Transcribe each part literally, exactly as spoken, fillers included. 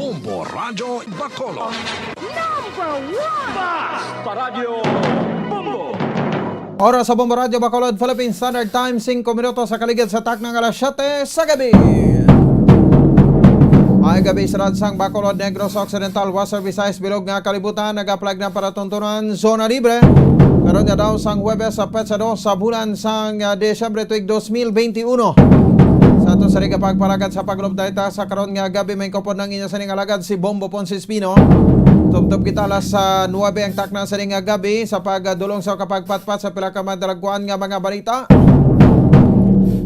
Bombo Radyo Bacolod. Number one! Basta Radyo Bombo! Oras sa Bombo Radyo Bacolod, Philippine Standard Time, singko minuto sa kaligid sa taknang alas siyete sa gabi. May gabi sa Radsang Bacolod, Negros Occidental, Western Visayas, bilog nga kalibutan, nag-apply na para tuntunan, zona libre. Karon nga daw sang Huwebes sa petsa dos sa bulan sang ah, Disyembre tuig dos mil benti uno. Sa ato sa ring pagpalagad sa paglupdata sa karon nga gabi, may kupon ng inyo sa ning alagad si Bombo Ponce Espino. Tubtob kita alas sa nuwabe ang takna sa ning gabi sa pagdulong sa kapagpatpat sa pila ka madalagkuan nga mga balita.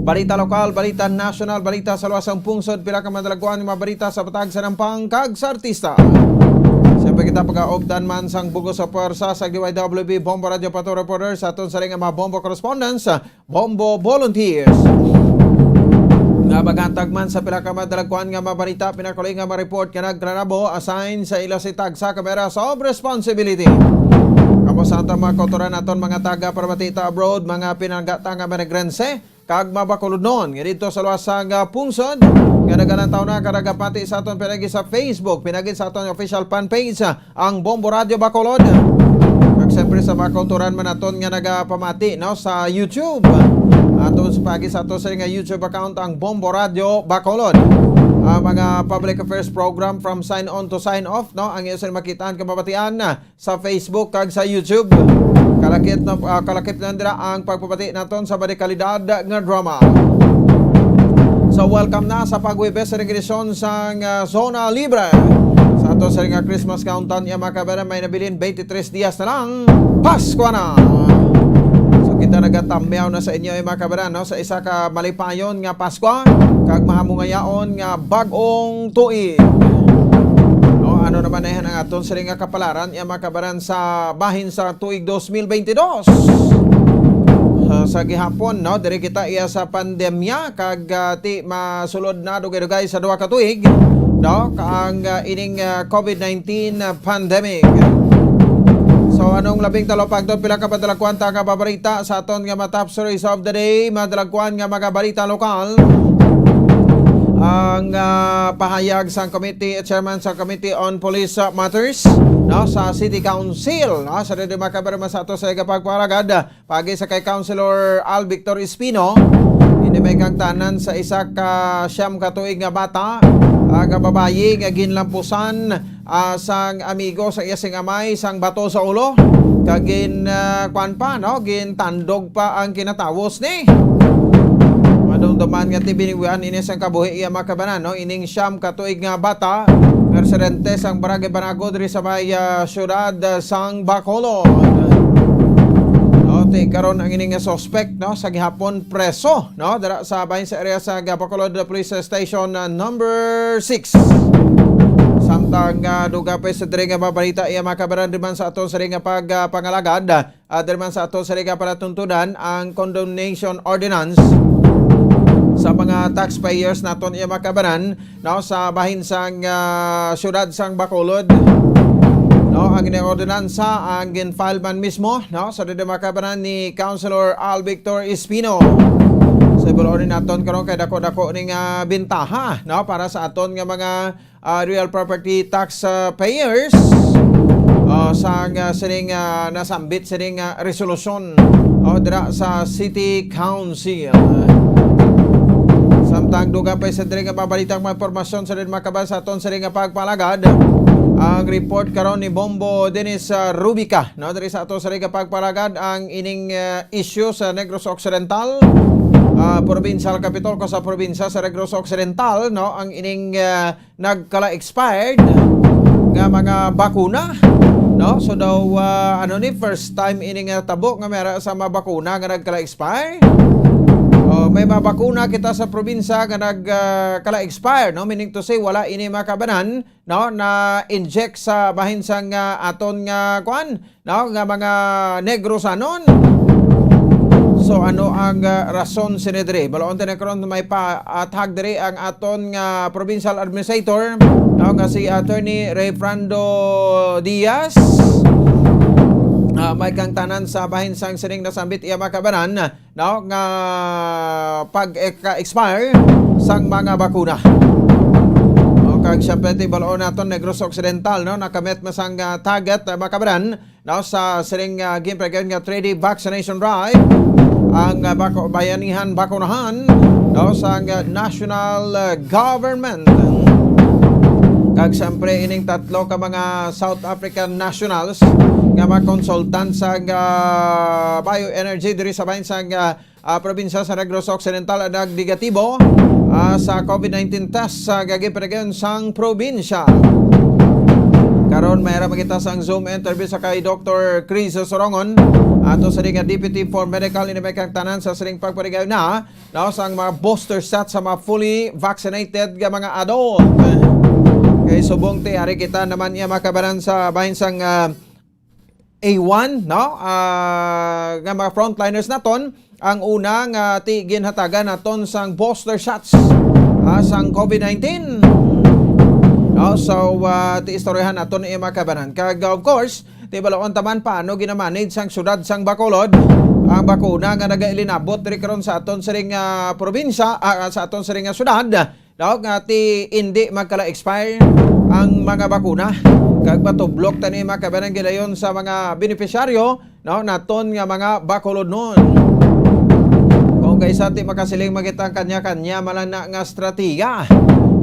Balita lokal, balita nasyonal, balita sa luwas sang pungsod, pila ka madalagkuan nga mga balita sa patag sa nampang kag sa artista. Siyempre kita pagaupdan man sang bugos sa pwersa sa D Y W B Bombo Radio Pato Reporter sa aton sa ring mga Bombo Correspondents, Bombo Volunteers. Nga maghatag man sa pila ka madalagkuan nga mga balita, pinakuli nga ma-report nga nagklarabo, assign sa ila si tagsa ka may areas of responsibility. Kamo sa aton mga kautoran naton, mga taga para matita abroad, mga pinanggata nga manigrense, kag mabakulodnon nga dito sa luwas sang pungsod nga nagalantaw na kag nagapati sa aton pinagi sa Facebook, pinagi sa aton official fan page, ang Bombo Radio Bacolod. Kag siyempre sa mga kautoran man naton nga nagapamati, no, sa YouTube. Aton sa pagi sa ato sa nga YouTube account, ang Bombo Radio Bacolod. Ang mga public affairs program from sign on to sign off, no, ang iyo sa makitaan kag mabatian sa Facebook kag sa YouTube. Kalakip na, ah, kalakip na dira ang pagpabati naton sa balikalidad nga drama. So, welcome na sa pagwibes sa regresyon sang ah, Zona Libre. Sa ato sa nga Christmas countdown, iya mga kabaran, may nabilin twenty-three dias na lang. Pasko na! So, kita nagatamyaw na sa inyo, iya mga kabaran, no? Sa isa ka malipayon nga Pasko, kag mahamungayaon nga bag-ong tuig. No, ano naman na yan ang aton siring nga kapalaran, iya mga kabaran, sa bahin sa tuig dos mil bentidós? Ah, sa gihapon, no, diri kita iya sa pandemya, kag ah, ti masulod na dugay-dugay sa duha ka tuig, no, ka ang ah, ining ah, COVID nineteen pandemic. So, anong labing talupagton, pila ka madalagkuan ta nga babarita sa aton nga mga top stories of the day, madalagkuan nga mga balita lokal? Ang ah, pahayag sang committee, chairman sa Committee on Police ah, Matters, no, sa City Council, no, sa diri mga kabarma sa ato sa pagpalagad, pagi sa kay Councilor Al Victor Espino, ini may kangtanan sa isa ka siyam ka tuig nga bata, ah, nga babayi nga ginlampusan ah, sang amigo sa iya sing amay sang bato sa ulo, kag gin ah, kwan pa, no, gintandog pa ang kinatawos ni. Madumduman nga tibiniwian ini sang kabuhi iya mga kabanan, no, ining siyam ka tuig nga bata nga residente sang Barangay Banago diri sa may ah, siyudad ah, sang Bacolod. No, ti karon ang ining suspect, no, sa gihapon preso, no, dira sa bahin sa area sa Bacolod Police Station ah, number six. Samtang ah, dugang pa sa diri nga mga balita, iya mga kabaran, diri man sa aton sa diri nga pag ah, pangalagad, ah, diri man sa aton sa diri nga palatuntunan ang condemnation ordinance sa mga taxpayers naton, iya mga kabaran, no, sa bahin sang ah, siyudad sang Bacolod. No, ang ining ordinansa ang gin-file man mismo, no, sa diri mga kabaran ni Councilor Al Victor Espino. Sa buloon ni naton karon kay dako-dako ning ah, bintaha, no, para sa aton nga mga ah, real property tax ah, payers. Ah, sa nga sining ah, nasambit sining ah, resolusyon, oh, dira sa City Council. Samtang dugang pa sa diri nga mga balitang mga impormasyon sa din makaban sa aton sining nga pagpalagad, ang report karon ni Bombo Dennis ah, Rubica, no, diri sa aton sining nga pagpalagad ang ining ah, issue sa Negros Occidental, ah, provincial capital ko sa probinsya sa Negros Occidental, no, ang ining ah, nagkala-expired nga mga bakuna, no? So daw, ah, ano ni, first time ini nga tabo nga may ara sa mga bakuna nga nagkala-expire. Oh, may mga bakuna kita sa probinsya nga nag, ah, kala-expire, no? Meaning to say, wala ini makabanan, no, na inject sa bahin sang ah, aton nga kwan, no, nga mga Negrosanon. So ano ang ah, rason sini diri? Balaon ta na karon, may paathag diri ang aton nga provincial administrator, no, nga si Attorney Rayfrando Diaz. Ah, may kangtanan sa bahin sang sining nasambit iya makabanan, no, nga pag-expire sang mga bakuna. Oh, Kag siyempre, ti bal-on naton, Negros Occidental, no, nakamit man sang, ah, target, ah, mga kabaran, no, sa sining, ah, ginpadayon nga three-day vaccination drive ang, ah, Bako-, Bayanihan Bakunahan, no, sang, ah, national, ah, government. Kag siyempre, ining tatlo ka mga South African nationals nga mga consultant sa, ah, bioenergy diri sa bahin sa, ah, ah, probinsya sa Negros Occidental ang nagnegatibo, ah, sa COVID nineteen test sa ginpadayon sang probinsya. Karon, may ara makita sang Zoom interview sa kay Doktor Chris Sorongon, ato sa nga Deputy for Medical, ini may kang tanan sa sining pagpadayon na, no, sang mga booster shot sa mga fully vaccinated nga mga adult. Kay subong ti, ari kita naman iya makabaran sa bahin sang, ah, A one, no? Ah, nga mga frontliners naton, ang una nga ti ginhatagan naton sang booster shots, ah, sang COVID nineteen. No? So, ah, ti istoryahan naton ni mga kabanan. Kag, of course, ti bal-on ta man paano ginamanage sang syudad sang Bacolod ang bakuna nga nagailinabot diri karon sa aton siring nga probinsya, ah, sa aton siring nga syudad. No, nga ti indi magkala-expire ang mga bakuna. Kag matublok tani mga kabanan gilayon sa mga benepisyaryo, no, naton nga mga Bacolodnon. Kung kaysa ti makasiling magitang kanya-kanya malang na nga estratehiya.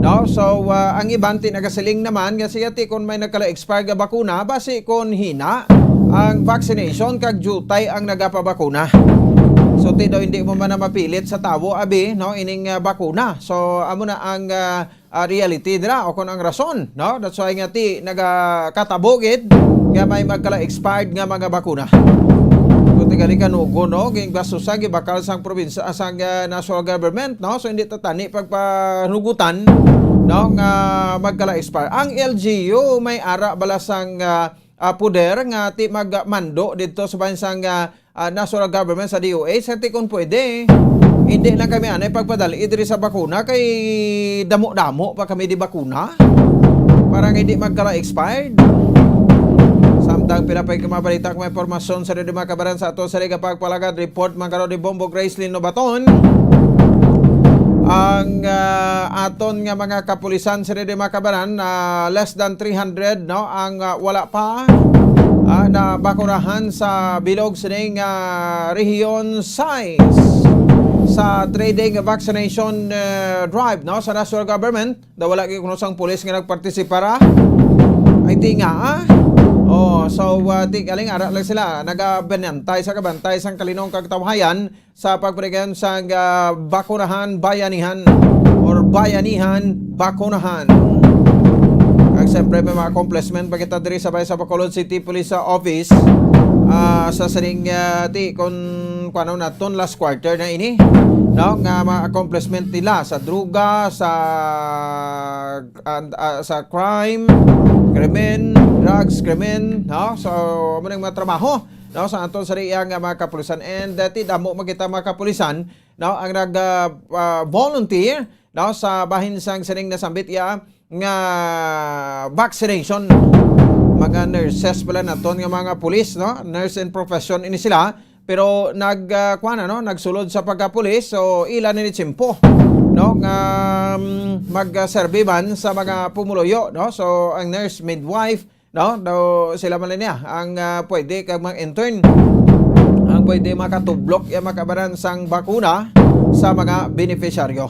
No, so, ah, ang iban ti nagasiling naman nga siya ti kung may nagkala-expire nga bakuna, basi kung hina ang vaccination kag diutay ang nagapabakuna. So, ti daw hindi mo man na mapilit sa tawo, abi, no, ining, ah, bakuna. So, amo na ang, ah, ah, reality dira o kung ang rason, no? That's why nga ti nagakatabo gid nga may magkala expired nga mga bakuna. So, ti gali kanugon, no? Gin gastusan, gibakal sang probinsya, sang, ah, national government, no? So, hindi ta tani pagpanugutan, no, nga magkala expire. Ang L G U may ara bala sang, ah, ah, poder nga ti magmando didto sa bahin sang, ah, ah, national government sa D O H, sa ti kun pwede. Hindi lang kami anay pagpadali diri sa bakuna kay damo-damo pa kami di bakuna. Para nga hindi magkala expired. Samtang pila pa yung mga balita kung may impormasyon sa di mga kabaran sa ato sa Liga Pagpalagad report man karon ni Bombo Grace Lino Baton. Ang, ah, aton nga mga kapulisan sa di mga kabaran, ah, less than three hundred, no, ang, ah, wala pa, ah, na bakunahan sa bilog sining, ah, Region six sa three-day nga vaccination, ah, drive, no, sa national government. Daw wala gyud kuno sang pulis nga nagpartisipar, ah. Ay, ti nga, ah. Oh, so, ah, ti galing ara lang sila nagabantay sa kabantay sang kalinong kag tawhayan sa pagpadayon sang, ah, bakunahan bayanihan or bayanihan bakunahan. Kag siyempre, may mga accomplishment pa kita diri sa Bay sa Bacolod City Police, ah, Office, ah, sa sining, ah, ti, kun kuno naton last quarter na ini, no, nga mga accomplishment nila sa droga, sa, ah, ah, sa crime, krimen, drugs, krimen, no? So, amo nang mga trabaho, no, sa aton sa iya nga mga kapulisan. And, uh, ti damo man kita mga kapulisan, no, ang nag, uh, uh, volunteer, no, sa bahin sang sining nasambit iya nga vaccination. Mga nurses pala naton nga mga pulis, no? Nurse in profession ini sila, pero nag, uh, kuwan, ano, nagsulod sa pagkapulis, so ila ni tiyempo, no, nga, um, magserbi man sa mga pumuluyo, no? So ang nurse midwife, no? Daw sila man niya ang, ah, pwede kag mga intern ang pwede makatublok ya makabaran sang bakuna sa mga benepisyaryo.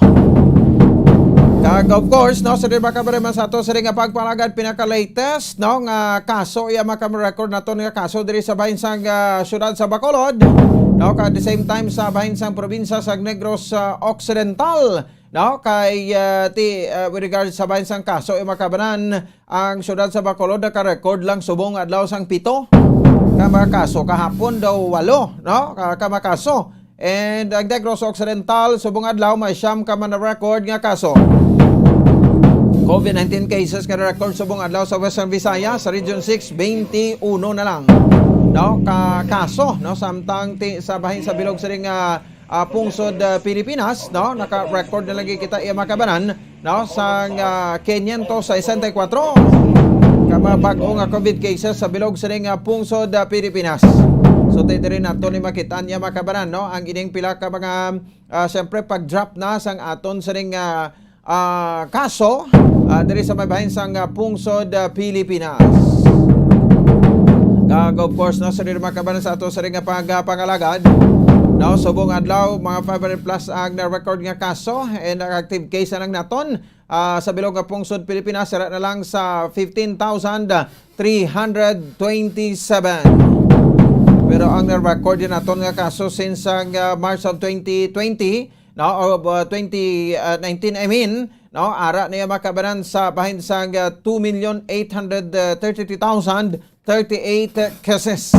Kag of course, no, sa di makabaran man sa ato sa di nga pagpalagad pinaka-latest, no, nga kaso ya makarecord naton nga kaso diri sa bahin sang, ah, syudad sa Bacolod, no, kag at the same time sa bahin sang probinsya sa Negros, ah, Occidental. No, kay, ah, ti, ah, with regards sa bahin sang kaso, eh, makabanan, ang syudad sa Bacolod naka-record lang subong adlaw sang pito ka mga kaso. Kahapon daw walo, no, ka, ka mga kaso. And ang Negros Occidental, subong adlaw, may siyam ka man na-record nga kaso. COVID nineteen cases nga record subong adlaw sa Western Visayas, sa Region six, twenty-uno na lang, no, ka kaso, no, samtang ti, sa bahin sa bilog siring, ah, ah, pungsod, ah, Pilipinas, no? Naka-record na lagi kita iya makabanan, no? Sang, ah, quinientos sesenta y cuatro ka mga bag-o nga COVID cases sa bilog sining, ah, pungsod, ah, Pilipinas. So, ti diri nato ni makita niya makabanan, no? Ang ining pila ka mga, ah, siyempre, pag-drop na sang aton sining, ah, ah, kaso, Ah, diri sa may bahin sang, ah, pungsod, ah, Pilipinas. Kag of course, no, sa diri makabanan sa ato sa ring nga pag-, ah, pangalagad, no, subong adlaw, mga five hundred plus ang na-record nga kaso and ang active case na lang naton, ah, sa bilog nga pungsod Pilipinas, sira na lang sa fifteen thousand three hundred twenty-seven. Pero ang na-record din naton nga kaso since ang, ah, March of twenty twenty, no, o, uh, twenty nineteen, I mean, no, ara niya makabanan sa bahin sang, uh, two million eight hundred thirty-three thousand thirty-eight cases.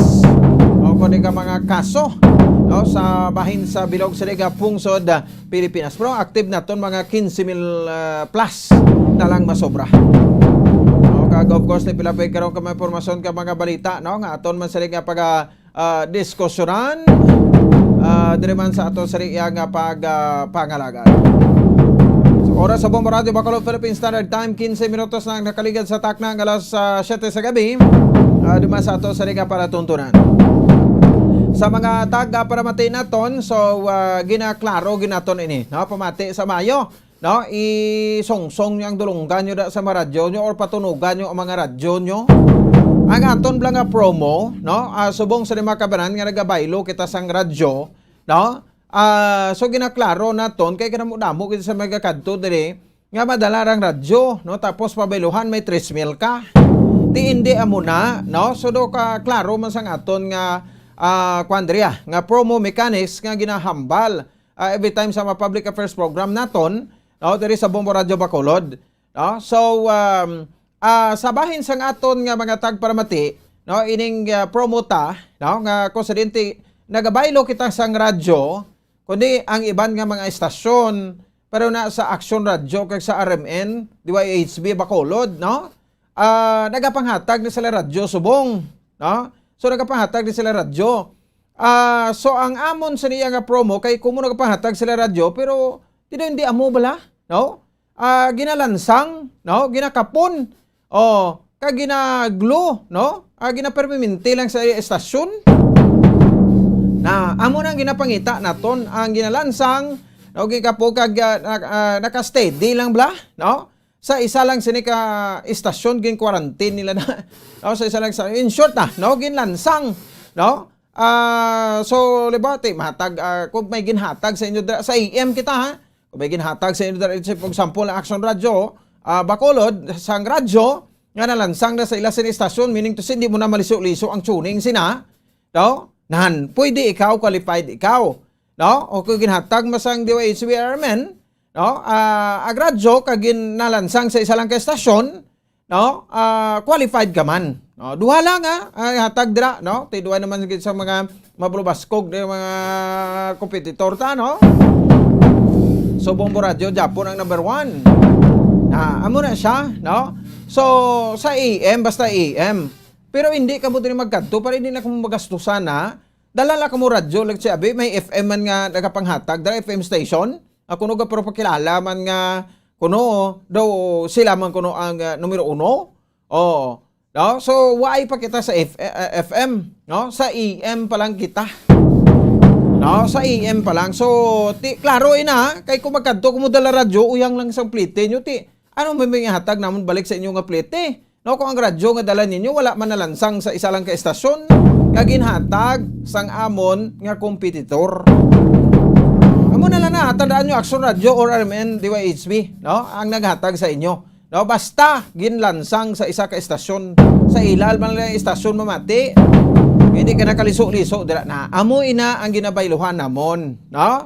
O, kung di ka mga kaso, no, sa bahin sa bilog sa Liga Pungsod, uh, Pilipinas. Pero active naton mga quince mil, uh, plus na lang masobra. No, kag of course, ni pila pa karon ka mga impormasyon ka mga balita, no, nga aton man sila nga pag, ah, diskusyonan, ah, diri man sa ato sa iya nga pag, ah, pangalagan. So, oras sa Bombo Radio Bacolod, Philippine Standard Time, quince minutos na ang nakaligad sa takna nga alas, ah, siyete sa gabi. Ah, diri man sa ato sa iya nga palatuntunan. Sa mga taga paramati naton, so, ah, ginaklaro ginaton ini, no? Pamati sa mayo, no? Isungsong niyo ang dulunggan niyo da sa mga radyo niyo or patunugan niyo ang mga radyo niyo. Ang aton bala nga promo, no? Ah, subong sa mga kabanan nga nagabaylo kita sang radyo, no? Ah, so ginaklaro naton kay kanamo-damo kita sa mga kadto diri nga madala rang radyo, no? Tapos pabayluhan may tres mil ka. Di hindi amo na, no? So do ka klaro man sang aton nga, ah, kuwan diri, ah, nga promo mechanics nga ginahambal, ah, every time sa mga public affairs program naton, no, diri sa Bombo Radio Bacolod, no? So, um, ah, sa bahin sang aton nga mga tagparamati, no, ining, ah, promo ta, no, nga kung sa dinti nagabaylo kita sang radyo, kundi ang iban nga mga estasyon, pero na sa Action Radio kag sa R M N, D Y H B Bacolod, no? Ah, nagapanghatag ni sila radyo subong, no? So nagapanghatag ni sila radyo. Ah, so ang amon sa niya nga promo kay kumo nagapanghatag sila radyo pero dili hindi amo bala, no? Ah, ginalansang, no? Ginakapon. Oh, kag ginaglo, no? Ah, ginapermanente lang sa estasyon. Na amo nang ginapangita naton ang ginalansang, no? Gikapo kag, ah, nak-, ah, naka-steady lang bala, no? Sa isa lang sini ka estasyon gin-quarantine nila na. No, sa isa lang sa, in short na, no, ginlansang, no? Ah, so, libati, mahatag, ah, kung may ginhatag sa inyo dira, sa A M kita, ha? Kung may ginhatag sa inyo dira, for example, ang Action Radio, ah, Bacolod, sang radyo, nga nalansang na sa ila sini estasyon, meaning to say, hindi mo na maliso-liso ang tuning sina, no? Nan, pwede ikaw, qualified ikaw, no? O kung ginhatag masang D Y H B R M N, no? Ah, ang radyo kag gin-, nalansang sa isa lang ka estasyon, no? Ah, qualified ka man. No? Duha lang, ah, ang hatag dira, no? Ti duha naman gid sa mga mabulubaskog na mga kompetitor ta, no? So, Bombo Radio, Japon ang number one. Ah, amo na siya, no? So, sa A M, basta A M. Pero hindi ka mo diri magkadto para hindi na kamo magastusan, ha? Dala lang kamo radyo, like si Abi, may F M man nga nagapanghatag, dala F M station. Ah, kuno ga, pero pakilala man nga, kuno daw sila man kuno ang, ah, numero uno. Oh, no? So, waay pa kita sa F-, eh, eh, F M, no? Sa A M pa lang kita. No? Sa A M pa lang. So, ti, klaro ina, kay kung magkadto kamo dala radyo, uyang lang sang plete nyo, ti, ano may, may hatag namon balik sa inyo nga plete? No, kung ang radyo nga dala ninyo wala man nalansang sa isa lang ka estasyon, nga ginhatag sang amon nga kompetitor. Amo na lang na, tandaan nyo, Action Radio or R M N D Y H B, no? Ang naghatag sa inyo. No, basta ginlansang sa isa ka estasyon, sa ilal man lang ang estasyon mamati, hindi ka nakaliso-liso dira na. Amo ina ang ginabayluhan namon, no?